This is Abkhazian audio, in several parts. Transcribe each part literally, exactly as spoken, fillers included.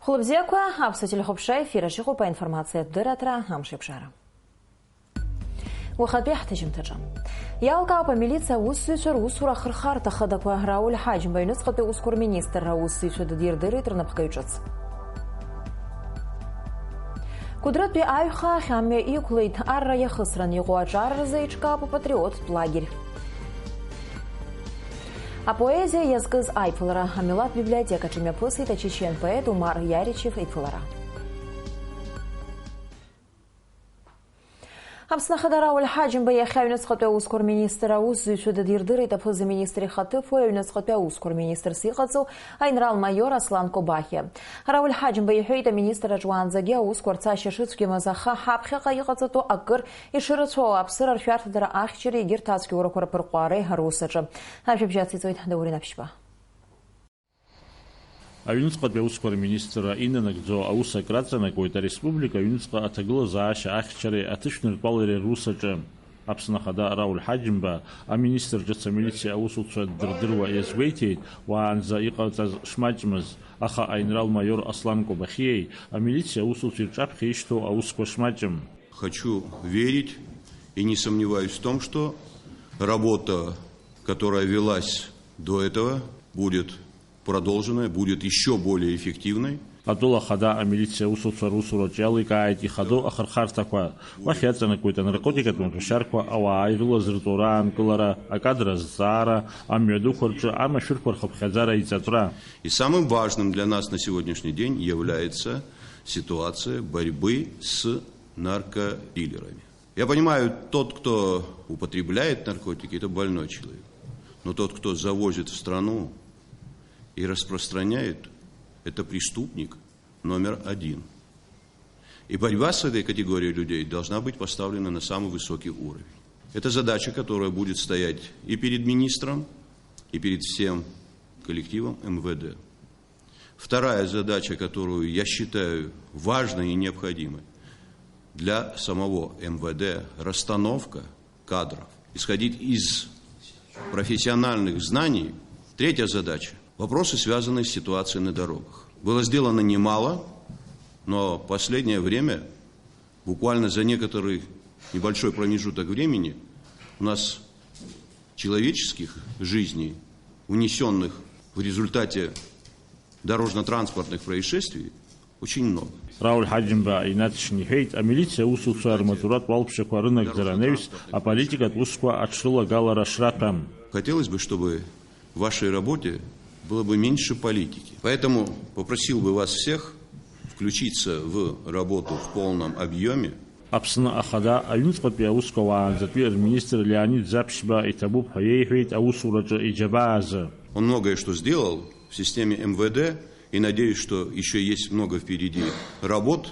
Хәлыбзиақәа, аԥсуа телехәаԥшра ефир аҿы иҟоуп аинформациатә дырраҭара Амшеибжара. Уахатәи ҳҭыжьымҭаҿы. Иалкаауп амилициа аусзуҩцәа русура ахырхарҭа хадақәа. Рауль Ҳаџьымба аҩныҵҟатәи аусқәа рминистр аусзуҩцәа дыдирдырит рнапхгаҩ ҿыц. Кәыдрытәи аҩхаахь амҩа иқәлеит, арра иахысран иҟоу аҿар рзы еиҿкаап апатриоттә лагерь. Апоезиа иазкыз аиԥылара. Амилаҭ библиотекаҿы имҩаԥысит ачечен поет Умар Иаричев иԥылара. Аԥсны Ахада Рауль Ҳаџьымба иахьа аҩныҵҟатәи аусқәа рминистр аусзуҩцәа дыдирдырит аԥыза-министр ихаҭыԥуаҩ, аҩныҵҟатәи аусқәа рминистрс иҟаҵоу аинрал-маиор Аслан Кобахиа. Рауль Ҳаџьымба иҳәеит, аминистр аҿы уаанӡагьы аусқәа рцашьа шыцәгьамыз, аха ҳаԥхьаҟа иҟаҵатәу акыр ишырацәоу ауааԥсыра ршәарҭадара ахьчареи егьырҭ ацәгьоурақәа рԥырҟәаареи рус аҿы. Ажәабжь ациҵоит Даурен Аԥшьба. Аҩныҵҟатәи аусқәа рминистрра инанагӡо аус акраҵанакуеит ареспублика аҩныҵҟа аҭагылазаашьа ахьчареи аҭышәныртәалареи рус аҿы. Аԥсны Ахада Рауль Ҳаџьымба аминистр ҿыц амилициа аусуцәа ддырдыруа иазгәеиҭеит, уаанӡа иҟаҵаз шмаҷмыз, аха аинрал-маиор Аслан Кобахиеи амилициа аусуцәеи рҿаԥхьа ишьҭоу аусқәа шмаҷым. Хочу верить и не сомневаюсь в том, что работа, которая велась до этого, будет продолжена, будет ещё более эффективной. Атәыла Ахада амилициа аусуцәа русураҿы иаликааит ихадоу ахырхарҭақәа. Уахь иаҵанакуеит анаркотикатә маҭәашьарқәа ауаа ирылазырҵо раанкылара, акадр азҵаара, амҩадуқәа рҿы амашәырқәа рхыԥхьаӡара иҵатәра. И самым важным для нас на сегодняшний день является ситуация борьбы с наркодилерами. Я понимаю, тот, кто употребляет наркотики, это больной человек. Но тот, кто завозит в страну и распространяет, это преступник номер один. И борьба с этой категорией людей должна быть поставлена на самый высокий уровень. Это задача, которая будет стоять и перед министром, и перед всем коллективом МВД. Вторая задача, которую я считаю важной и необходимой для самого МВД, расстановка кадров, исходить из профессиональных знаний. Третья задача. Вопросы, связанные с ситуацией на дорогах. Было сделано немало, но последнее время, буквально за некоторый небольшой промежуток времени, у нас человеческих жизней, унесённых в результате дорожно-транспортных происшествий, очень много. Рауль Ҳаџьымба инаҵшьны иҳәеит, амилициа аусуцәа рмаҵуратә уалԥшьақәа рынагӡара анаҩс аполитикатә усқәа аҽрылагалара шраҭәам. Хотелось бы, чтобы в вашей работе было бы меньше политики. Поэтому попросил бы вас всех включиться в работу в полном объёме. Аԥсны Ахада аҩныҵҟатәи аусқәа уаанӡатәи рминистр Леонид Заԥшьба иҭабуп ҳәа иеиҳәеит аусураҿы иџьабаа азы. Он многое что сделал в системе МВД, и надеюсь, что ещё есть много впереди работ,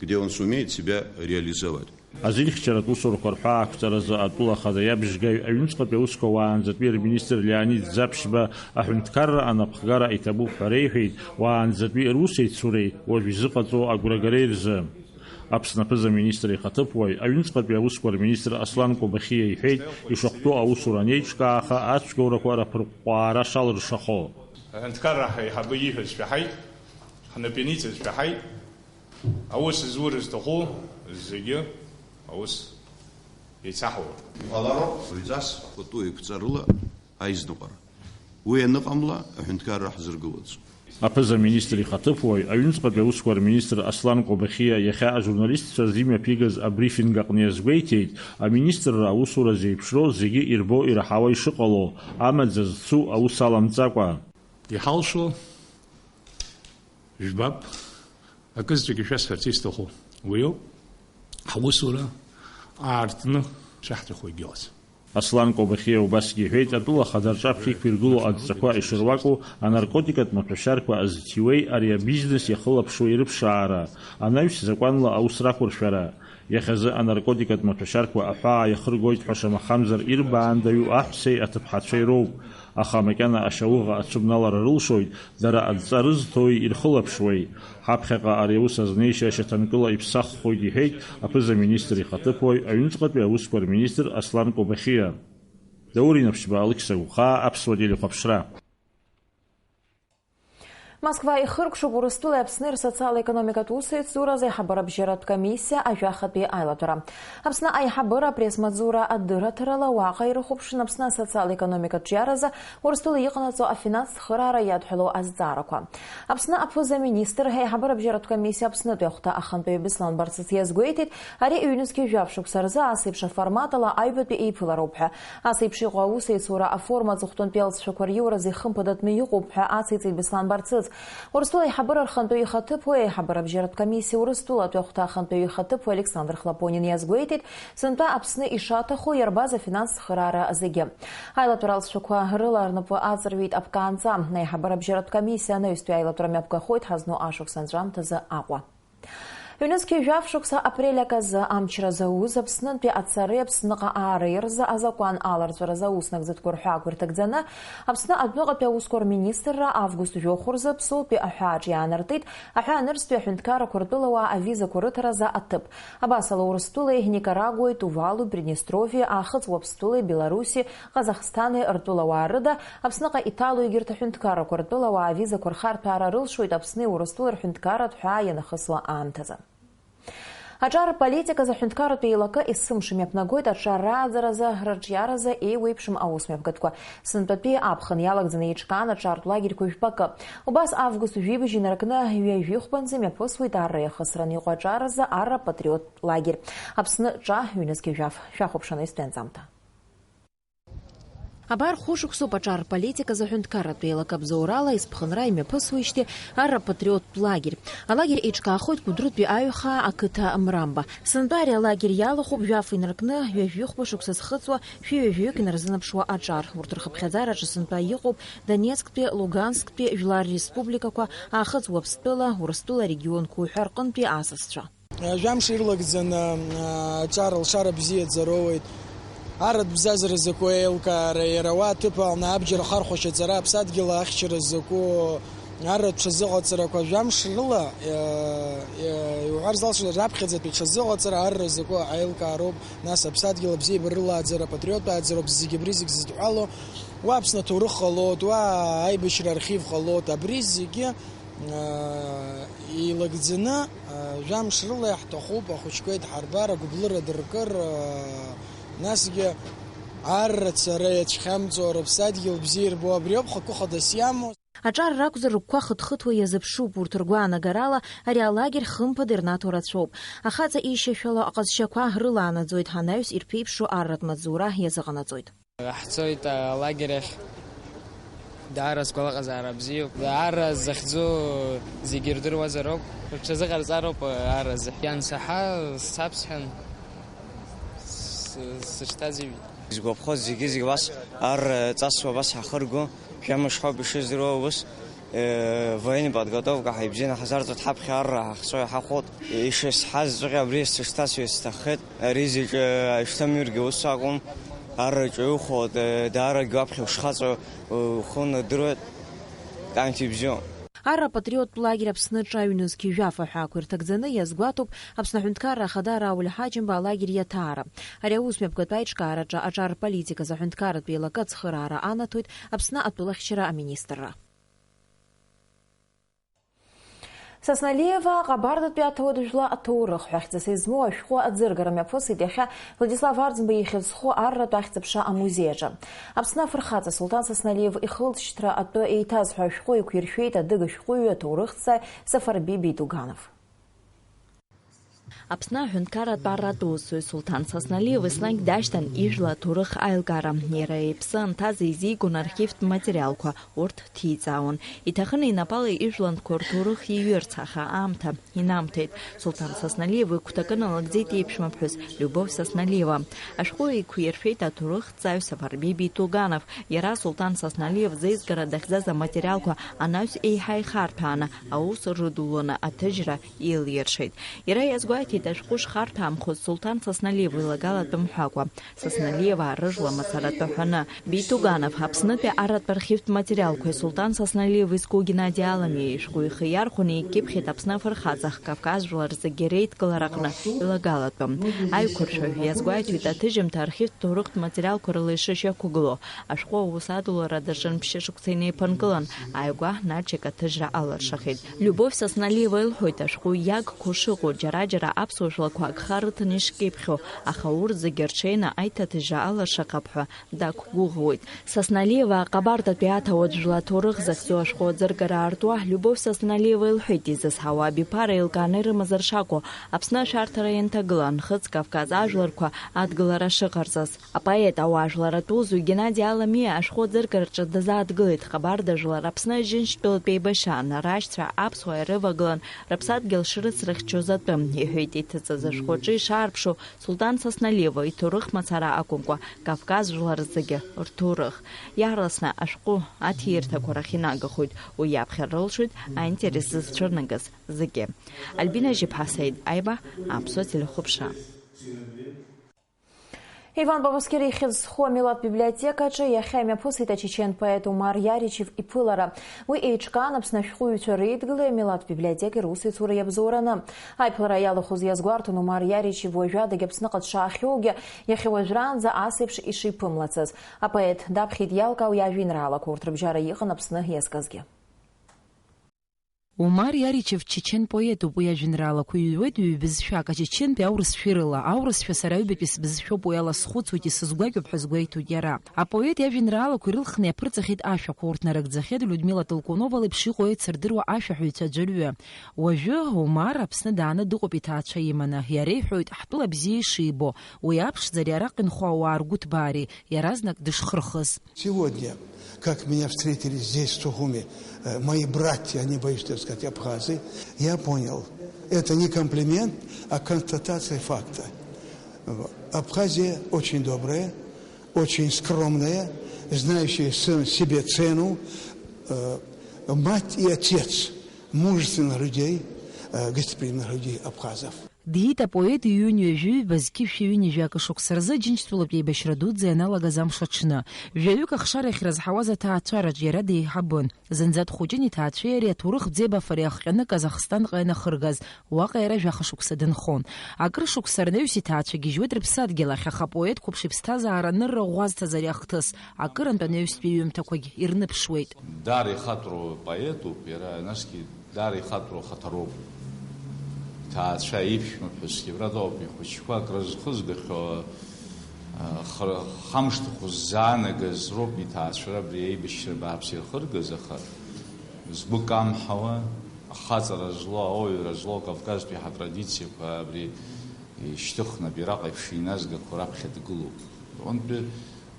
где он сумеет себя реализовать. Азинхьчаратә усурақәа рҳәаақәҵаразы атәыла ахада иабжьгаҩ аҩныҵҟатәи аусқәа уаанӡатәи рминистр Леонид Заԥшьба аҳәынҭқарра анапхгара иҭабуп ҳәа реиҳәеит уаанӡатәи русеицуреи уажә изыҟаҵоу агәрагареи рзы. Аԥсны аԥыза-министр ихаҭыԥуаҩ, аҩныҵҟатәи аусқәа рминистр Аслан Кобахиа иҳәеит, ишахәҭоу аусура анеиҿкааха, ацәгьоурақәа раԥырҟәҟәаара шалыршахо. Аҳәынҭқарра ҳаиҳабы ииҳәаз шәаҳаит, ҳнапы ианиҵаз шәаҳаит. Аус зура зҭаху зегьы аус еицаҳауа. Иҟалароуп, уаҩҵас пату еиқәҵарыла аизныҟәара. Уи аныҟамла, аҳәынҭқарра ҳзыргылаӡом. Аԥыза-министр ихаҭыԥуаҩ, аҩныҵҟатәи аусқәа рминистр Аслан Кобахиа иахьа ажурналистцәа рзы имҩаԥигаз абрифинг аҟны иазгәеиҭеит, аминистрра аусура зеиԥшроу зегьы ирбо ираҳауа ишыҟало, амаӡа зцу аус аламҵакәа. Иҳалшо, жәбап, акызаҵәык ишәасҳәарц исҭаху уиоуп, ҳусура аартны шаҳҭаху егьыҟаз. Аслан Кобахиа убасгьы иҳәеит, атәыла ахада рҿаԥхьа иқәиргылоу адҵақәа ишыруаку, анаркотикатә маҭәашьарқәа азҭиуеи ари абизнес иахылаԥшуеи рыԥшаара, анаҩс закәанла аус рақәыршәара. Иахьазы анаркотикатә маҭәашьарқәа аҳәаа иахыргоит ҳәа шамахамзар ирбаандаҩу аҳәсеи аҭыԥҳацәеи роуп, аха макьана ашьауӷа ацәыбналара рылшоит, дара адҵа рызҭои ирхылаԥшуеи. Ҳаԥхьаҟа ари аус азнеишьа шьаҭанкыла иԥсаххоит, иҳәеит аԥыза-министр ихаҭыԥуаҩ, аҩныҵҟатәи аусқәа рминистр Аслан Кобахиа. Даур Инаԥшьба, Алықьса Гәхаа, Аԥсуа телехәаԥшра. Москва ихыркәшоуп Урыстәылеи Аԥсни рсоциал-економикатә усеицуразы аиҳабыра бжьаратә комиссиа ажәахатәи аилатәара. Аԥсны аиҳабыра апресс-маҵзура адырраҭарала уаҟа ирыхәаԥшын Аԥсны асоциал-економикатә ҿиаразы Урыстәыла иҟанаҵо афинанстә цхыраара иадҳәалоу азҵаарақәа. Аԥсны аԥыза-министр аиҳабыра бжьаратә комиссиа Аԥснытәи ахәҭа ахантәаҩы Беслан Барцыц иазгәеиҭеит, ари ҩнызқьи жәаф шықәса рзы ас еиԥш аформатала аҩбатәи еиԥылароуп ҳәа. Ас еиԥш иҟоу аусеицура аформа аҵыхәтәантәи алҵшәақәа риуразы ихымԥадатәны иҟоуп ҳәа ациҵеит Беслан Барцыц. Урыстәыла аиҳабыра рхантәаҩы ихаҭыԥуаҩ, аиҳабыра бжьаратә комиссиа Урыстәылатәи ахәҭа ахантәаҩы ихаҭыԥуаҩ Александр Хлопонин иазгәеиҭеит, сынтәа Аԥсны ишаҭаху иарбаз афинанстә цхыраара зегьы. Аилатәара алҵшәақәа рыла рнапы аҵарҩит аԥкаанҵа. Аиҳабыра бжьаратә комиссиа анаҩстәи аилатәара мҩаԥгахоит ҳазну ашықәс анҵәамҭазы Аҟәа. Ҩнызқьи жәаф шықәса апрель аказы амчра зауз Аԥснынтәи ацареи Аԥсныҟа аареи рзы азакәан аларҵәаразы аус нагӡатәқәа рҳәаақәа ирҭагӡаны, Аԥсны адәныҟатәи аусқәа рминистрра август жәохә рзы Ԥсоутәи аҳәааҿ иаанартит аҳәаанырцәтәи аҳәынҭқаррақәа ртәылауаа авизақәа рыҭаразы аҭыԥ. Абасала Урыстәылеи, Никарагуеи, Тувалу, Приднестровиеи, Аахыҵ Уаԥстәылеи, Беларуси, Ҟазахсҭани ртәылауаа рыда, Аԥсныҟа иҭало егьырҭ аҳәынҭқаррақәа ртәылауаа авизақәа рхарҭәаара рылшоит Аԥсни Урыстәылеи рҳәынҭқарратә ҳәаа ианахысуа аамҭазы. Аҿар политиказы аҳәынҭқарратә еилакы есымша мҩаԥнагоит аҿар рааӡаразы, рыҿиаразы еиуеиԥшым аус мҩаԥгатәқәа. Сынтәатәи аԥхын иалагӡаны еиҿкаан аҿартә лагерьқәа жәпакы. Убас август жәибжь инаркны ҩажәихәбанӡа мҩаԥысуеит арра иахысраны иҟоу аҿар азы арра патриоттә лагерь. Аԥсны ҿа ҩнызқьи жәаф. Шәахәаԥшын аҩстәи анҵамҭа. Абар хәышықәсоуп аҿар политиказы аҳәынҭқарратә еилакы абзоурала есԥхынра имҩаԥысуеижьҭеи арра патриоттә лагерь. Алагер еиҿкаахоит Кәыдрытәи аҩхаа ақыҭа Мрамба. Сынтәа ари алагер иалахәуп жәаф инаркны ҩажәихәба шықәса зхыҵуа шәи ҩажәаҩык инарзынаԥшуа аҿар. Урҭ рхыԥхьаӡараҿы сынтәа иҟоуп Донецктәи, Лугансктәи, Жәлар республикақәа, Аахыҵ Уаԥстәыла, Урыстәыла арегионқәа уҳәа рҟынтәи асасцәа. Жәамш ирлагӡаны аҿар алшара бзиаӡа роуеит. Арратә бзазара закәу аилкаара, иара уа аҭыԥ аҟны абџьар ахархәашьа аҵара, аԥсадгьыл ахьчара закәу, арратә ҽазыҟаҵарақәа, жәамш рыла, иуҳәар залшоит, раԥхьаӡатәи ҽазыҟаҵара арра закәу аилкаароуп, нас аԥсадгьыл абзиабара рылааӡара, апатриоттә ааӡароуп, зегьы абри зегь зыдҳәалоу. Уа Аԥсны аҭоурых ҟалоит, уа аибашьра архив ҟалоит, абри зегьы Еилагӡаны, жәамш рыла иаҳҭахуп ахәыҷқәа идҳарбар, агәыблыра дыркыр, насгьы арра цара иацәхьамҵуа, рыԥсадгьыл бзиа ирбо, абриоуп хықәкы хадас иамоу. Аҿар ракәзар, рыгәқәа хыҭхыҭуа иазыԥшуп, урҭ ргәаанагарала ари алагер хымԥада ирнаҭо рацәоуп. Ахаҵа ишьашәало аҟазшьақәа рылаанаӡоит, анаҩс ирԥеиԥшу арратә маҵзура иазыҟанаҵоит. Ҳцоит алагер ахь. Даара сгәалаҟазаара бзиоуп. Даара захьӡу зегьы ирдыруазароуп. Рҽазыҟарҵароуп ар азы. Иансаҳа, сцап сҳәан, с-, сышьҭаз ижәит. Изгәаԥхоз зегьы-зегь убас ар ҵасуа абас ҳахырго, жәамш ҳауп ишыздыруа ус. Э, военный подготовка ҳаибзианы ҳазарҵоит, ҳаԥхьа арра ҳахҵәо иҳахәот. Ишысҳаз ҵәҟьа абри сышҭасуа исҭаххеит. Ари зегь, э, ишҭамҩыргьы ус акәым. Арра ҿаҩухоит, э, даарагьы уаԥхьа ушхаҵәо, э, ухы унадыруеит. Каамҭа ибзиоу. Арра патриоттә лагер Аԥсны ҿа ҩнызқь жәаф аҳәаақәа ирҭагӡаны иазгәаҭоуп Аԥсны Аҳәынҭқарра Ахада Рауль Ҳаџьымба алагер иаҭаара. Ари аус мҩаԥгатәы аиҿкаараҿы аҿар политиказы аҳәынҭқарратә еилакы ацхыраара анаҭоит Аԥсны атәылахьчара аминистрра. Сасналиева ҟабардатәи аҭауад жәла аҭоурых ҳәа хьӡыс измоу ашәҟәы аӡыргара мҩаԥысит иахьа Владислав Арӡынба ихьӡ зху арратә ахьӡ-аԥша амузеи аҿы. Аԥсны афырхаҵа Сулҭан Сасналиев ихылҵшьҭра атәы еиҭазҳәо ашәҟәы еиқәиршәеит адыга шәҟәыҩҩы аҭоурыхҭҵааҩ Сафарбеи Беидуганов. Аԥсны аҳәынҭқарратә арратә усзуҩ Сулҭан Сасналиев еснагь дашьҭан ижәла аҭоурых аилкаара. Иара иԥсы анҭаз еизигон архивтә материалқәа, урҭ ҭиҵаауан. Иҭахын инапала ижәлантәқәа рҭоурых иҩырц, аха аамҭа инамҭеит. Сулҭан Сасналиев игәҭакы налыгӡеит иеиԥшымаԥҳәыс Любовь Сасналиева. Ашәҟәы еиқәиршәеит аҭоурыхҭҵааҩ Сафарбеи Беидуганов. Иара Сулҭан Сасналиев зеизгара дахьӡаз аматериалқәа анаҩс еиҳа ихарҭәааны, аус рыдуланы аҭыжьра илиршеит. Иара иазгәеиҭеит, Ашәҟәы шхарҭәаамхоз Сулҭан Сасналиева илагалатәым ҳәакәа, Сасналиеваа рыжәла мацара атәы ҳәаны, Беитуганов, Аԥснытәи арратә архивтә материалқәеи Сулҭан Сасналиева изку Геннади Аламиа ишәҟәы ихы иархәаны икьыԥхьит Аԥсны афырхаҵа Кавказ жәлар зегьы реидкылараҟны илагалатәым. Аиқәыршәаҩ иазгәеиҭоит, аҭыжьымҭа архивтә ҭоурыхтә материалқәа рыла ишышьақәгылоу. Ашәҟәы аус адулара даҿын ԥшьышықәса инеиԥынкылан, ааигәа Нальчик аҭыжьра алыршахеит. Любовь Сасналиева илҳәоит, ашәҟәы иагқәоу шыҟоу, џьара-џьара аԥсуа жәлақәа агха рыҭаны ишкьыԥхьу, аха урҭ зегьы рҽеины аиҭаҭыжьра алыршахап ҳәа дақәгәыӷуеит. Сасналиеваа Ҟабардатәи аҭауад жәлар аҭоурых захьӡу ашәҟәы аӡыргара аартуа, Любовь Сасналиева илҳәеит, изызҳауа абиԥара еилкааны ирымазар шакәу, Аԥсны ашәарҭара ианҭагыла, Нхыҵ Кавказ ажәларқәа адгылара шыҟарҵаз. Апоет ауаажәларатә усзуҩ Геннади Аламиа ашәҟәы аӡыргараҿы дазааҭгылеит Ҟабарда жәлар Аԥсны Аџьынџьтәылатә еибашьра, нарашьцәа аԥсуаа ирывагылан рыԥсадгьыл шрыцрыхьчоз атәы, иҳәеит, иҭыҵыз ашәҟәы аҿы ишаарԥшу Сулҭан Сасналиева иҭоурых мацара акәымкәа, Кавказ жәлар зегьы рҭоурых. Иаарласны ашәҟәы аҭиирҭақәа рахь инагахоит, уи иаԥхьа рылшоит аинтерес зызцәырнагаз зегьы. Альбина Жьыԥҳа, Саид Аиба, Аԥсуа телехәаԥшра. Иван Бабаскьыр ихьӡ зху амилаҭ библиотекаҿы иахьа имҩаԥысит ачечен поет Умар Иаричев иԥылара. Уи еиҿкаан Аԥсны ашәҟәыҩҩцәа реидгылеи амилаҭ библиотекеи русеицура иабзоураны. Аиԥылара иалахәыз иазгәарҭон Умар Иаричев уажәадагь Аԥсныҟа дшаахьоугьы, иахьа уажәраанӡа ас еиԥш ишиԥымлацыз. Апоет даԥхьеит иалкаау иажәеинраалақәа, урҭ рыбжьара иҟан Аԥсны иазкызгьы. Умар Иаричев чечен поетуп, уи ажәеинраалақәа иҩуеит ҩбызшәак, ачечентәи аурыс шәырала. Аурысшәа сара аҩбатәи сбызшәоуп, уи ала схәыцуеит, исызгәакьоуп ҳәа згәеиҭоит иара. Апоет иажәеинраалақәа ирылхны иаԥырҵахьеит ашәақәа, урҭ нарыгӡахьеит Людмила Толкунова леиԥш иҟоу еицырдыруа ашәаҳәаҩцәа аӡәырҩы. Уажәы Умар Аԥсны дааны дыҟоуп иҭаацәа иманы. Иара иҳәоит, ҳтәыла бзиа ишибо, уи аԥшӡареи араҟа инхо ауаа ргәыҭбаареи иаразнак дышхырхыз. Сегодня, как меня встретили здесь, в Сухуме, э, мои братья, не боюсь так сказать, абхазы, я понял, это не комплимент, а констатация факта. Абхазия очень добрая, очень скромная, знающая с-, себе цену, э, мать и отец мужественных людей, э, гостеприимных людей абхазов. Диит апоет иҩынҩажәи ҩба зқьи шәи ҩынҩажәи акы шықәса рзы Џьынџьтәылатә еибашьра дуӡӡа ианалагаз амш аҽны. Жәаҩык ахшара ахьрызҳауаз аҭаацәараҿ иара деиҳабын. Зынӡа дхәыҷын иҭаацәеи иареи аҭоурых бзиабафара иахҟьаны Казахстанҟа ианахыргаз, уаҟа иара жәаха шықәса дынхон. Акыр шықәса рнаҩс иҭаацәа гьежьуеит рыԥсадгьыл ахь, аха апоет қәыԥш иԥсҭазаара анырра ӷәӷәазҭазар иахҭыс, акырынтә анаҩстәи иҩымҭақәагь ирныԥшуеит. Даара ихатәроу поетуп иара, насгьы Даара ихатәроу ахаҭароуп. Иҭаацәа иԥшәмаԥҳәысгьы абра дыҟоуп, ихәыҷқәа акрызхызгахьоу, а, хра-, хамышҭахә ззаанагаз роуп иҭаацәара абри аибашьра бааԥс ирхыргаз, аха згәы камҳауа, ахаҵара злоу, ауаҩра злоу, Кавказтәи ҳатрадициақәа абри ишьҭыхны абираҟ еиԥш иназгақәа раԥхьа дгылоуп. Аҟынтәи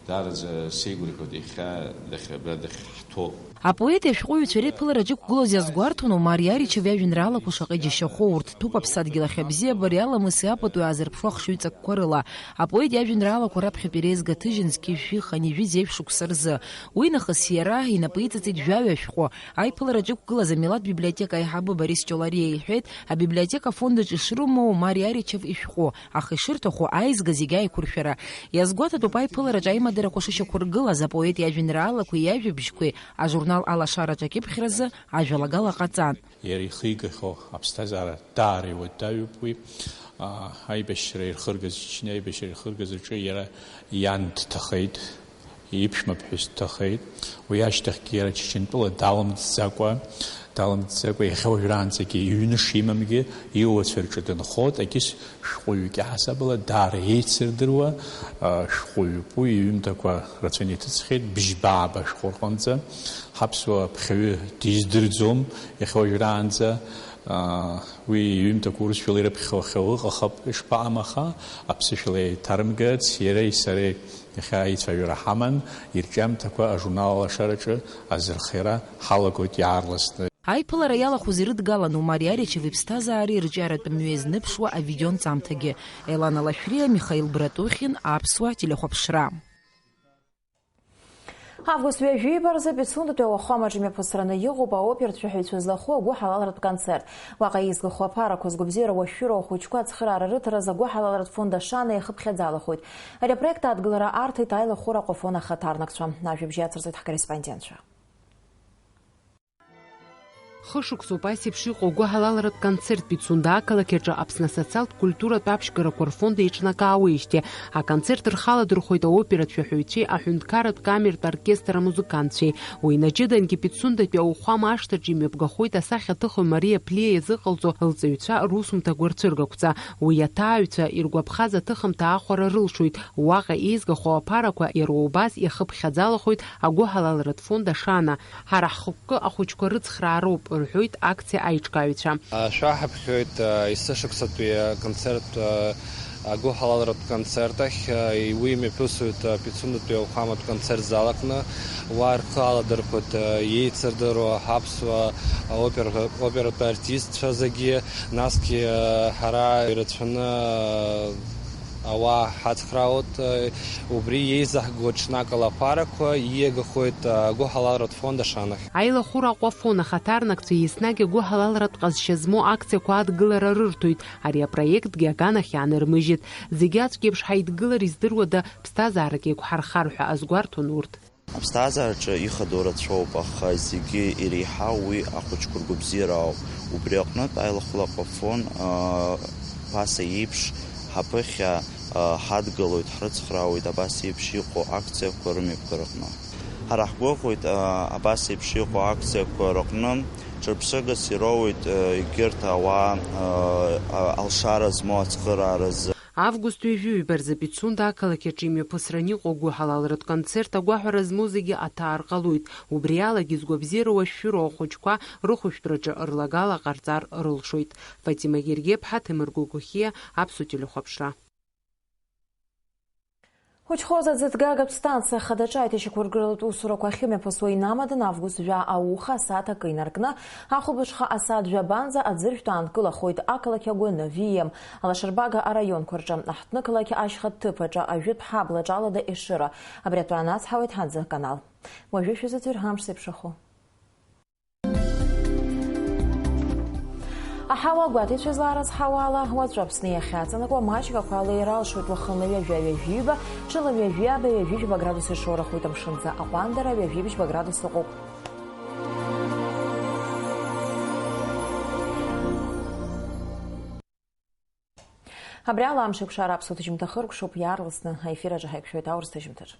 Даараӡа сеигәырӷьоит иахьа дахь-, абра дахьҳҭоу. Апоет иашәҟәыҩҩцәа реиԥылараҿы иқәгылоз иазгәарҭон Омар Иаричев иажәеинраалақәа шаҟа иџьашьахо, урҭ ҭәуп аԥсадгьыл ахь абзиабареи аламыси апату иаазырԥшу ахшыҩҵакқәа рыла. Апоет иажәеинраалақәа раԥхьатәи реизга ҭыжьын зқьи жәшәи хынҩажәи зеижә шықәса рзы. Уи нахыс иара инапы иҵыҵит жәаҩа шәҟәы. Аиԥылараҿы иқәгылаз амилаҭ библиотека аиҳабы Борис Ҷолариа иҳәеит, абиблиотека афонд аҿы ишрымоу Омар Иаричев ишәҟәы, аха ишырҭаху аизга зегьы аиқәыршәара. Иазгәаҭатәуп аиԥылараҿы аимадарақәа шышьақәыргылаз, апоет иажәеинраалақәеи иажәабжьқәеи ажурнал Алашараҿы акьыԥхьразы ажәалагала ҟаҵан. Иара ихигахьоу аԥсҭазаара даара иуадаҩуп уи. А, аибашьра ирхыргаз, Чечниа аибашьра ирхыргаз аҿы иара иан дҭахеит, иԥшәмаԥҳәыс дҭахеит. Уи ашьҭахьгьы иара Чечентәыла далымҵӡакәа, далымҵӡакәа иахьа уажәраанӡагьы иҩны шимамгьы, иуацәа рҿы дынхоит, егьыс шәҟәыҩҩы кьаҳасабала даара еицырдыруа, а, шәҟәыҩҩуп уи, иҩымҭақәа рацәаны иҭыҵхьеит, бжьба-ааба шәҟәы рҟынӡа. Ҳаԥсуа ԥхьаҩы диздырӡом иахьа уажәраанӡа, а, уи иҩымҭақәа урысшәала ирыԥхьахьоу ыҟахап, ишԥаҟам аха, аԥсышәала еиҭарымгац, иареи сареи Иахьа аицәажәара ҳаман, ирҿиамҭақәа ажурнал Алашараҿы азырхиара ҳалагоит иаарласны. Аиԥылара иалахәыз ирыдгалан Омар Иаричев иԥсҭазаареи рҿиаратә мҩеи зныбшуа авидеонҵамҭагьы. Елана Лашәриа, Михаил Братухин, Аԥсуа телехәаԥшра. Август ҩажәиба рзы Пицундатәи ауахәамаҿы имҩаԥысраны иҟоуп аопертә шәаҳәаҩцәа злахәу агәыҳалалратә концерт. Уаҟа еизгахо аԥарақәа згәабзиара уашәшәыроу ахәыҷқәа ацхыраара рыҭараз агәыҳалалратә фонд Ашана иахыԥхьаӡалахоит. Ари апроект адгылара арҭеит аилахәыра Аҟәафон ахаҭарнакцәа. Ажәабжь иацырҵоит ҳкорреспондентцәа. Хышықәсоуп ас еиԥш иҟоу агәыҳалалратә концерт Пицунда ақалақь аҿы Аԥсны асоциалтә культуратә аԥшьгарақәа рфонд еиҿнакаауеижьҭеи. Аконцерт рхаладырхәоит аоператә шәаҳәаҩцәеи аҳәынҭқарратә камертә оркестр амузыкантцәеи. Уи наҷыдангьы Пицундатәи ауахәама ашҭаҿы имҩаԥгахоит асахьаҭыхҩы Мариа Ԥлиа иазыҟалҵо лҵаҩцәа русумҭақәа рцәыргақәҵа. Уи аҭааҩцәа иргәаԥхаз аҭыхымҭа аахәара рылшоит. Уаҟа еизгахо аԥарақәа иара убас иахыԥхьаӡалахоит агәыҳалалратә фонд Ашана. Ҳара ҳхықәкы ахәыҷқәа рыцхраароуп, рҳәоит акциа аиҿкааҩцәа. Шәаҳаԥхьоит есышықәсатәи аконцерт, агәыҳалалратә концерт ахь, уи имҩаԥысуеит Пицундатәи ауахәаматә концерт зал аҟны. Уа рхы аладырхәоит еицырдыруа ҳаԥсуа опер-, оператә артистцәа зегьы, насгьы ҳара ирацәаны ауаа ҳацхраауеит, убри еизаҳго ҽнакала аԥарақәа ииагахоит агәыҳалалратә фонд Ашанахь. Аилахәыра Аҟәафон ахаҭарнакцәа еснагь агәыҳалалратә ҟазшьа змоу акциақәа адгылара рырҭоит, ари апроектгьы аганахь иаанырмыжьит. Зегь аӡәк еиԥш ҳаидгылар издыруада, ԥсҭазаарак еиқәҳархар ҳәа азгәарҭон урҭ. Аԥсҭазаараҿы ихадоу рацәоуп, аха зегьы иреиҳау уи ахәыҷқәа ргәабзиара ауп. Убри аҟнытә аилахәыра Аҟәафон, аа, ԥаса еиԥш ҳаԥыхьа, аа, ҳадгылоит, ҳрыцхраауеит абас еиԥш иҟоу акциақәа рымҩаԥгараҟны. Ҳара ҳгәыӷуеит, аа, абас еиԥш иҟоу акциақәа рыҟны ҿырԥшыгас ироуеит, аа, егьырҭ ауаа, аа, а-, алшара змоу ацхырааразы. Август ҩажәи ҩба рзы Пицунда ақалақь аҿы имҩаԥысран иҟоу гәыҳалалратә концерт агәаҳәара змоу зегьы аҭаар ҟалоит. Убри алагьы згәабзиара уашәшәыроу ахәыҷқәа рыхәшәтәраҿы рлагала ҟарҵар рылшоит. Фатима Гергеԥҳа, Ҭемыр Гогохиа, Аԥсуа телехәаԥшра. Учхоза аӡыҭгагатә станциа хадаҿы аиҭашьақәыргылатә усурақәа ахьымҩаԥысуа инамаданы август жәа ауха асааҭ акы инаркны, ахәылбыҽха асааҭ жәабанӡа аӡыршәтә аанкылахоит ақалақь агәаны, В М, Алашарбага араионқәа рҿы, аҳҭнықалақь ашьха ҭыԥ аҿы, ажәытә ҳаблаҿ Алада Ешыра. Абри атәы анацҳауеит ҳанӡа аканал. Уажәы шәызыӡырҩ ҳамш зеиԥшрахо. Аҳауа гәаҭеицәа злараз ҳауала уаҵәы Аԥсны иахьаҵанакуа маҷк ақәа леира алшоит, уахынла ҩажәа ҩажәиба, ҽынла ҩажәиаба ҩажәижәаба градус ишоурахоит, амшынӡы аҟәандара ҩажәибжьба градус ыҟоуп. Абри ала амш еиқәшара аԥсуа ҭыжьымҭа хыркәшоуп, иаарласны аефир аҿы ҳаиқәшәоит аурыс ҭыжьымҭаҿ.